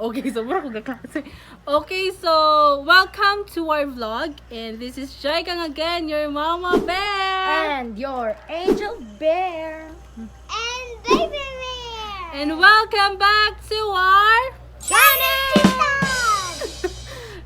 Okay, so mura ko kaklase. Okay, so welcome to our vlog, and this is Jaikang again, your mama bear. And your angel bear. And baby bear. And welcome back to our Channel!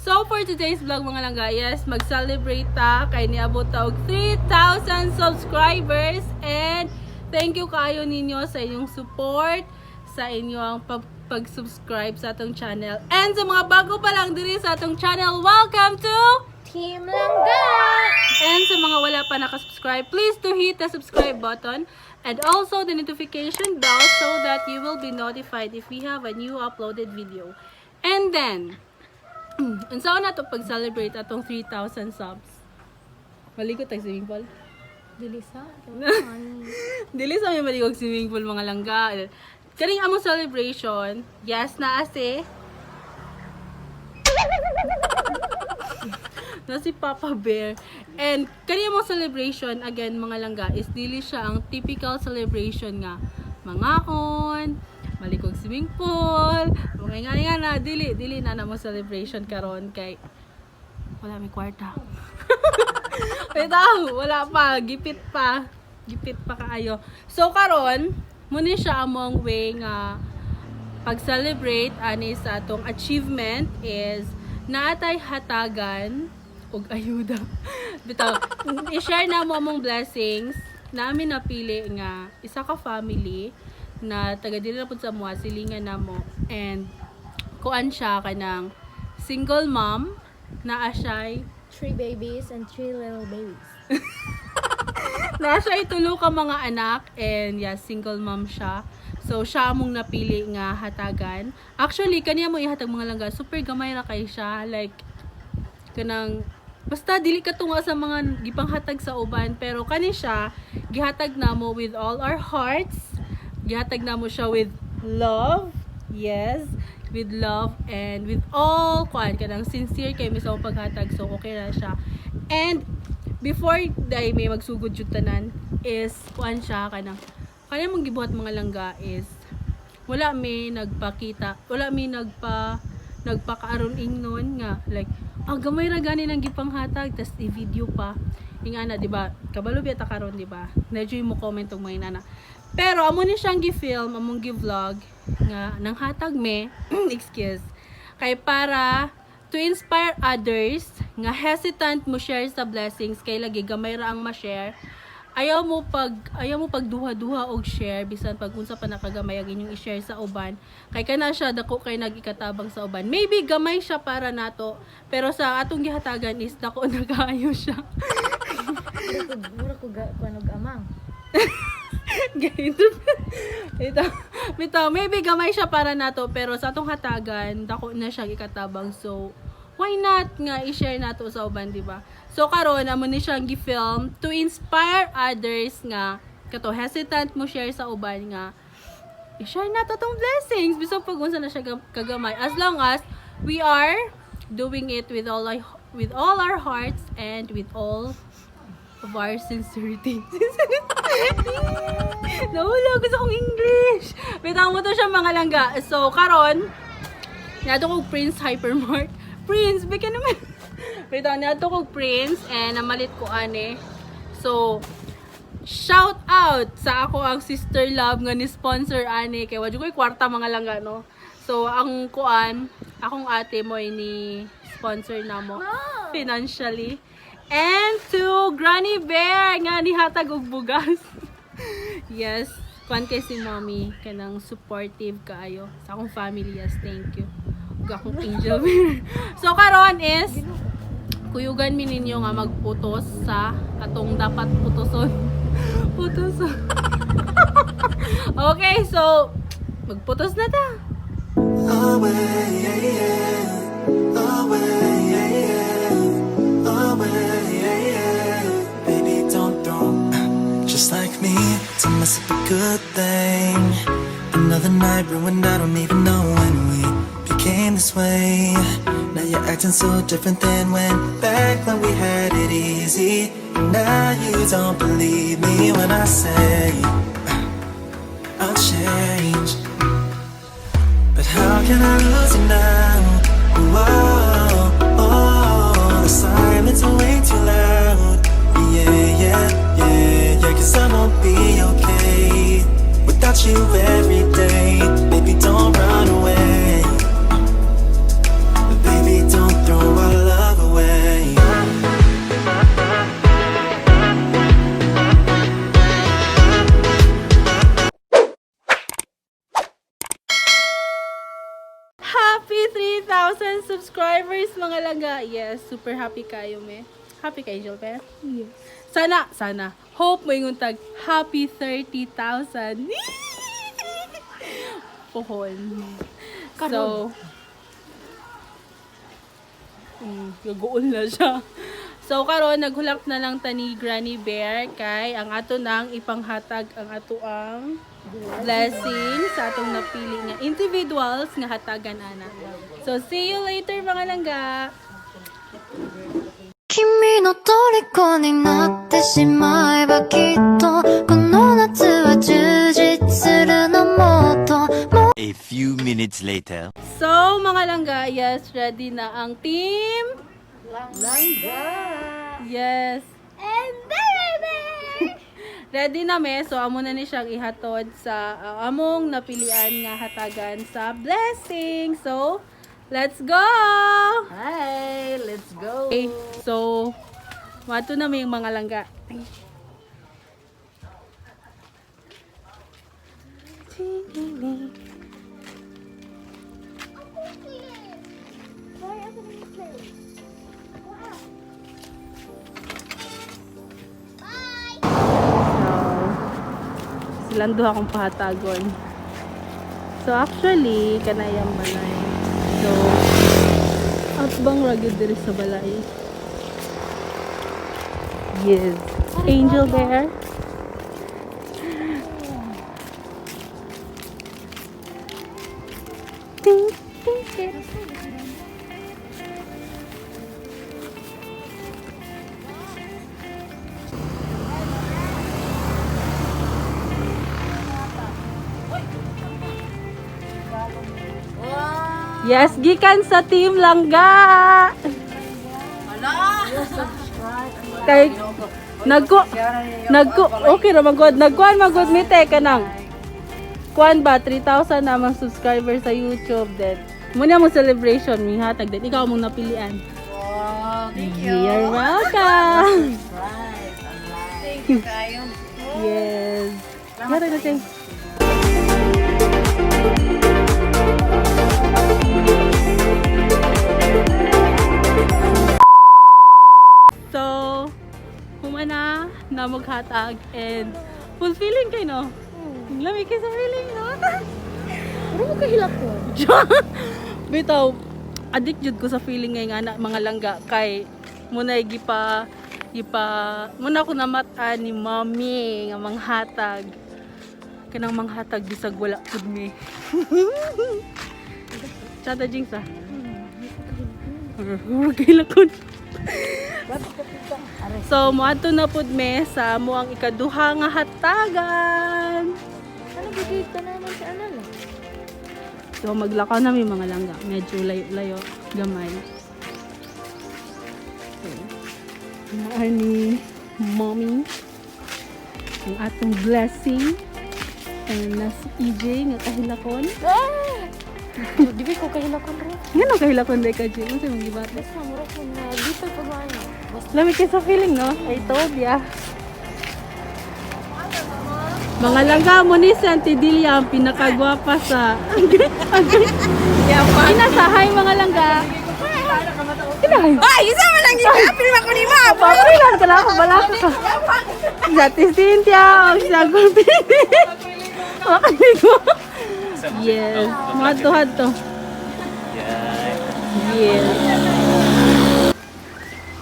So for today's vlog, mga langga, yes, mag-celebrate ta kay niabot ta og 3,000 subscribers, and thank you kaayo ninyo sa inyong support, sa inyong pag-subscribe sa atong channel. And sa mga bago pa lang diri sa atong channel, welcome to Team Langga! And sa mga wala pa nakasubscribe, please do hit the subscribe button and also the notification bell so that you will be notified if we have a new uploaded video. And then, unsaon na to pag-celebrate atong 3,000 subs? Maligo tag swimming pool? Dili sa. Dili sa may maligog swimming pool, mga langga. Kaning among celebration, yes, naa si Papa Bear. And kani among celebration, again, mga langga, is dili siya ang typical celebration nga mangaon, maligog swimming pool, mga nga nga na, dili, dili na namo celebration karon kay wala may kwarta. Bitaw, wala pa, gipit pa. Gipit pa kaayo. So karon, muni siya among way nga pag-celebrate ani sa atong achievement is naatay hatagan og ayuda. Bitaw, i-share na mo among blessings. Namin napili nga isa ka family na taga dili na pud sa amoa, silingan namo, and kuan siya, kanang single mom, naa siya'y Three babies and three little babies. Naa siya tulo ka mga anak, and yeah, single mom siya. So siya among napili nga hatagan. Actually, kaniya mo ihatag, mga langga, super gamay ra kay siya, like kanang basta dili ka tunga sa mga gipanghatag sa uban, pero kani siya gihatag namo with all our hearts. Gihatag namo siya with love. Yes, with love and with all kuan, kanang sincere kay mi sa among paghatag, so okay ra siya. And before dai may magsugod jud tanan is kuan siya, kanang kanya mong gibuhat, mga langga, is wala may nagpakita, wala may nagpakaaron ingnon nga like, "Ah, gamay ra gani nang gipanghatag," tas i-video pa ingana, di ba? Kabalo biya ta karon, di ba? Medyo mo comment og mga inana, pero amo ni siyang gi-film, among gi-vlog nga nang hatag me, excuse, kay para to inspire others nga hesitant mo share sa blessings, kay lagi gamay ra ang ma-share. Ayaw mo pagduha-duha og share bisan pag unsa pa nakagamay ang inyong i-share sa uban, kay kana siya dako kay nagikatabang sa uban. Maybe gamay siya para nato, pero sa atong gihatagan is dako na kaayo siya. Mura ko ga kuan og amang. Ito, bitaw, maybe gamay siya para nato, pero sa atong hatagan, dako na siya ikatabang. So, why not nga i-share nato sa uban, di ba? So, karon amo ni siyang gi-film to inspire others nga kato hesitant mo share sa uban nga i-share nato tong blessings bisan pag unsa na siya kagamay, as long as we are doing it with all our hearts and with all of our sincerity. Nahulog ko sa akong English. Bitaw mo to siya, mga langga. So, karon, niadto kog Prince Hypermart. Prince, bigyan naman. Bitaw, niadto kog Prince and namalit ko ane. So, shout out sa ako ang sister love nga ni sponsor ani kay wa jud ko'y kwarta, mga langga, no. So ang kuan, akong ate mo ni sponsor namo financially. And to Granny Bear nga nihatag og bugas. Yes, kuan kay si mommy, kanang supportive kaayo sa akong family. Yes, thank you. Ug akong angel bear. So karon is kuyugan mi ninyo nga magputos sa atong dapat putoson. Putos. Okay, so magputos na ta. Away, yeah. Away, yeah. Away, yeah. Baby, don't throw just like me to mess up a good thing. Another night ruined, I don't even know when we became this way. Now you're acting so different than when back when we had it easy. Now you don't believe me when I say I'll change. But how Can I lose you now? Whoa, oh, the silence is way too loud. Yeah. 'Cause I won't be okay without you every day. Baby, don't run away. Baby, don't throw our love away. Happy 3,000 subscribers, mga langga! Yes, super happy kayo, me. Happy kayo, Angel Bear? Yes. Sana, sana. Hope mo yung tag happy 30,000. Pohon. So, gaguol na siya. So, karon naghulak na lang ta ni Granny Bear kay ang ato nang ipanghatag ang ato ang blessing sa atong napili nga individuals nga hatagan ana. So, see you later, mga langga! 君の虜になってしまえばきっとこの夏は充実するのもっとも A few minutes later. So, mga langga, yes, ready na ang team. Langga! Yes. And baby bear. Ready na me. So, amo na ni siyang ihatod sa among napilian nga hatagan sa blessing. So, let's go! Hi! Let's go! Okay, so, mato na may mga langga. Sorry, ako na play. Bye. So, silang duha akong pahatagon. So, actually, kanayang balay. So, atbang ra gyud diri sa balay. Yes. Angel Bear. Ting, ting, ting. Yes, gikan sa Team Langga. Kay nagko nagko okay ra man gud, nagkuan man gud mi te kanang kuan ba 3,000 na mga subscriber sa YouTube then muna mo celebration mi hatag then ikaw mong napilian. Wow! Thank you! You're welcome. Right! Thank you kayo. Yes. Yara na te. So, humana na maghatag and fulfilling kay no. Lami kay sa feeling no. Pero mo kahilak ko. Bitaw, addict jud ko sa feeling ngayon nga na, mga langga kay muna gipa gipa muna ko namat-an ni mommy nga manghatag kanang manghatag bisag wala pud mi. Chata Jinx ah. Kailakon. So moadto na pud me sa mo ang ikaduha nga hatagan. Ano bigay ka naman sa ano lang? So maglakaw na may mga langga. Medyo layo-layo, gamay. So, naa ni mommy ang atong blessing and na si EJ nga kahilakon. Ah! Di ba ko kahilakon ro? Nga no kahilakon day ka, Jay? Ano sa mong gibati? Basta mura ko na dito pa ba ano? Basta Lami kay sa feeling, no? I told ya. Mga langga mo ni si Auntie Delia ang pinakagwapa sa... Inasahay mga langga. Inahay. Ay, isa man lang yun. Apil man ko ni ma. Papilan ka na ako, balaka ka. Sa Ate Cynthia, o sa Gulpini. Makaligo. Yes. Mga tuhad to. Yes.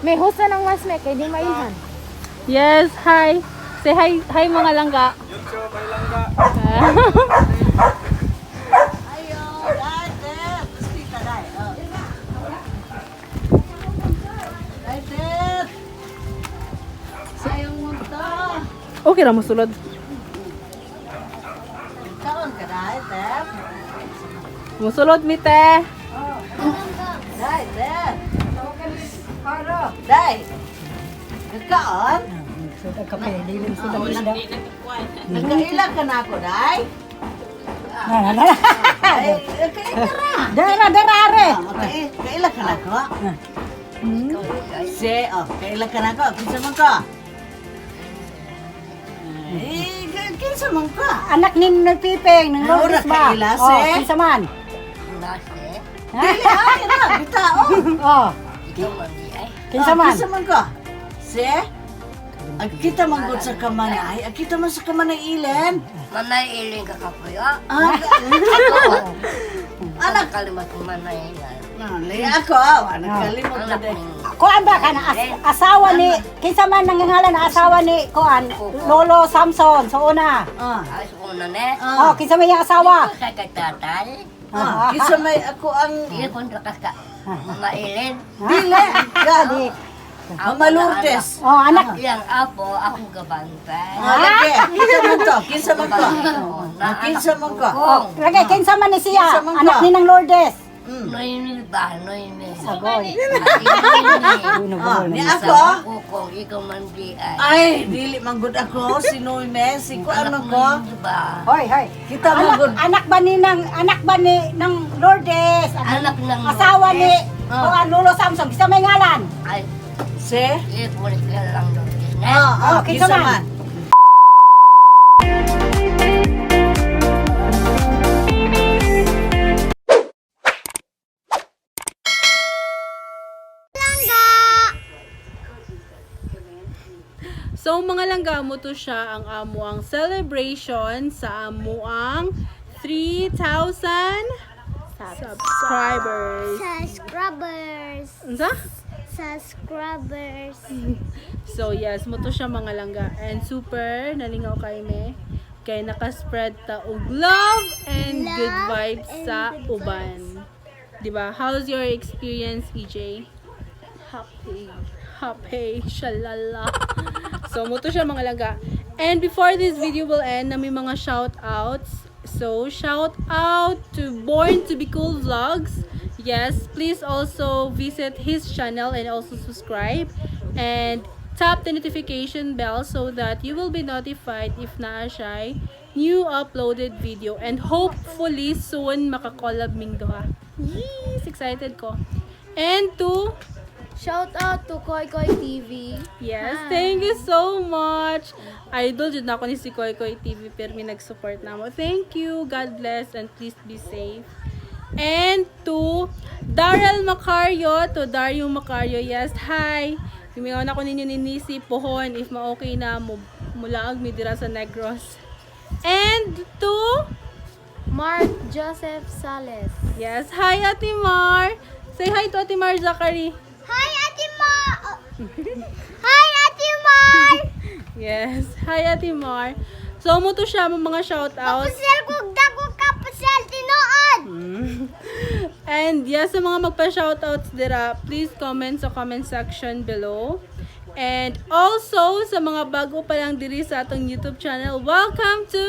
May host na ng mas may kay di mailhan. Yes, hi. Say hi, hi mga langga. YouTube, ay langga. Okay ra mo sulod. Musulod mi te. Dai, te. Dai. Kakaon? Nagkaila ka na ako, Dai? Ay, kaila ra. Dara, dara, are. Kaila ka na ako? Se, oh, kaila ka na ako. Kinsa man ka? Eh, kinsa man ka? Anak ni Noy Pipeng, ng Ora Lourdes ba? kaila, Oh, se. kinsa man? Dili, ay, ra, bitao. Oh. Kinsa Ah, man? Kinsa man ka? Se? Ang kita man gud sa kamanay, ang kita man sa kamanay ilen. Manay iling kakapuyo. Ah, anak Kalimat manay ilan. Nali ako, ah, nakalimot na Anak din. ni Kuan ba kana asawa ni kinsa man nangangalan na asawa ni kuan Lolo Samson so una. Ah, Ay, una ne. Oh, kinsa may iyang asawa? Sa kay tatay. ah, kinsa may ako ang Di ko lakas ka. Mama ilin. dili. Gani. Mama Lourdes. Oh, anak. Iyang apo, ako gabantay. Ah, lagi. Kinsa man to? Kinsa man ko? Ah, kinsa man ko? Oh, lagi kinsa man ni siya? Kinsa man ka? Anak ni ng Lourdes. Noymi ba? Noymi. Sagoy. Ah, ni ako. Kukong, ikaw man di ay. Ay, dili man gud ako si Noime, si kuan man ko. Noymi ba? Hoy, hoy. Kita man Anak, gud. anak ba ni ng anak ba ni ng Lourdes? Anak ng Asawa ni Ah. kuan Lolo Samson. Kinsa may ngalan? Ay, Se? di ko lang Lourdes ne. Ah, ah, Oh, kinsa kinsa man? man? So mga langga mo to siya ang amo ang celebration sa amo ang 3,000 subscribers. Subscribers. Unsa? Subscribers. So yes, mo to siya mga langga and super nalingaw kay me kay naka-spread ta og love and good Love vibes and sa good uban. 'Di ba? How's your experience, EJ? Happy. Happy. Shalala. So, mo to siya mga langga. And before this video will end, na may mga shout outs. So, shout out to Born to Be Cool Vlogs. Yes, please also visit his channel and also subscribe. And tap the notification bell so that you will be notified if naa siya new uploaded video. And hopefully soon makakollab ming duha. Yes, excited ko. And to Shout out to Koy Koy TV. Yes, thank you so much. Idol jud na ako ni si Koy Koy TV pero may nag-support na mo. Thank you. God bless and please be safe. And to Daryl Macario, to Dario Macario, yes, hi. Gumingaw na ko ninyo ni Nisi Pohon if ma-okay na mo mulaag mi dira sa Negros. And to Mark Joseph Sales. Yes, hi Ate Mar. Say hi to Ate Mar Zachary. Hi, Ate Mar. Hi, Ate Mar. Yes, hi Ate Mar. So mo to siya mo mga shout-outs. Pasel ko dago ka pasel tinuod. And yes, sa mga magpa-shoutouts dira, please comment sa comment section below. And also, sa mga bago pa lang diri sa atong YouTube channel, welcome to!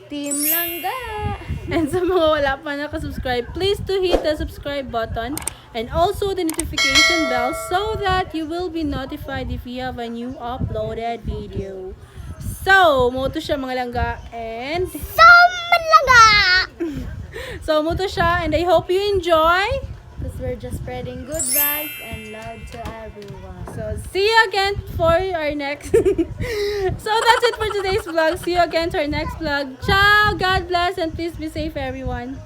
Team Langga. And sa mga wala pa nakasubscribe, please to hit the subscribe button and also the notification bell so that you will be notified if you have a new uploaded video. So, mo to siya mga langga and So malaga. so mo to siya and I hope you enjoy. Because we're just spreading good vibes and love to everyone. So, see you again for our next. So, that's it for today's vlog. See you again to our next vlog. Ciao! God bless and please be safe, everyone.